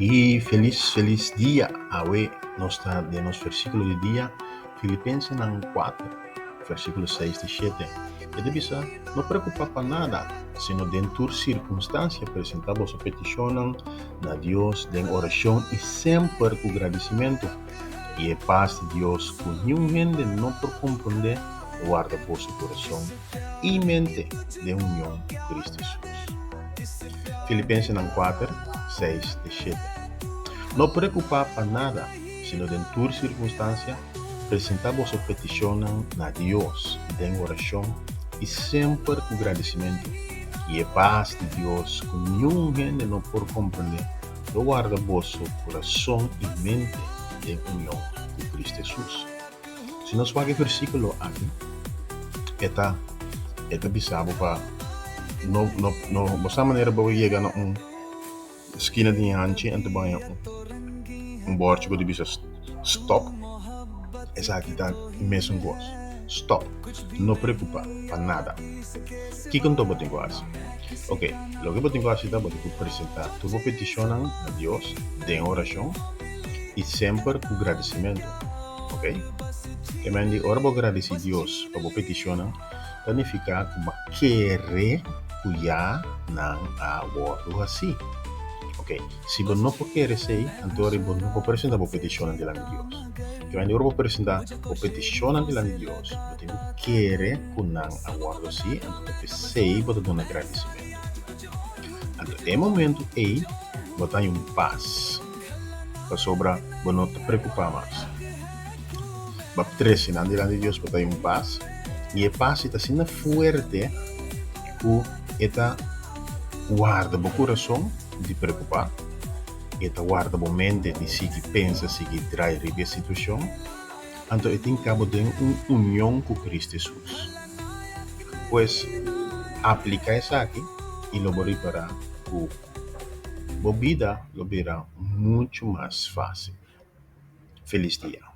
I felis felis dia! Awe nos ta den nos versíkulo di dia, Filipensenan kuater, versíkulo seis te shete. E ta bisa, No preokupá pa nada, sino den tur sirkunstansia presentá boso petishonnan na Dios den orashon i semper ku gradisimentu. I e pas di Dios ku niun hende no por komprondé lo warda boso kurason i mente den union ku Kristu Hesus. Filipensenan kuater, seis te shete. No preokupá pa nada, sino den tur sirkunstansia presentá boso petishonnan na Dios den orashon i semper ku gradisimentu, i e pas di Dios ku niun hende no por komprondé lo warda boso kurason i mente den union ku Kristu Hesus. Si nos wak e versíkulo aki, e ta e ta bisa bo pa no no no bo sa manera bo yega na un skina di hanchi anto bo haña un un bòrchi ku ta bisa stòp. Esaki ta e mesun kos, stòp, no preokupá pa nada. Kiko anto bo tin ku hasi? Oke, loke bo tin ku hasi ta bo tin ku presentá tur bo petishonnan na Dios den orashon i semper ku gradisimentu. Ok. Ke men di ora bo gradisí Dios pa bo petishonnan, ta nifiká ku bo a kere ku ya nan a wòrdu hasí. Ok. Si bo no por kere esei, anto ora bo no por presentá bo petishonnan dilanti Dios. Ke men di ora bo presentá bo petishonnan dilanti Dios, bo tin ku kere ku nan a wòrdu hasí, anto ta p'esei bo ta duna gradisimentu. Anto e momentu ei bo ta haña un pas. Pasobra bo no ta preokupá mas. Bo a trese nan dilanti di Dios pa ta un pas, i e pas ei ta asina fuerte ku e ta warda bo kurason di preokupá, e ta warda bo mente di sigui pensa, sigui drai riba e situashon. Anto e tin kabo den un union ku Kristu Hesus. Pues, apliká esaki i lo bo ripará ku. Bo bida lo bira muchu mas fásil. Felis dia!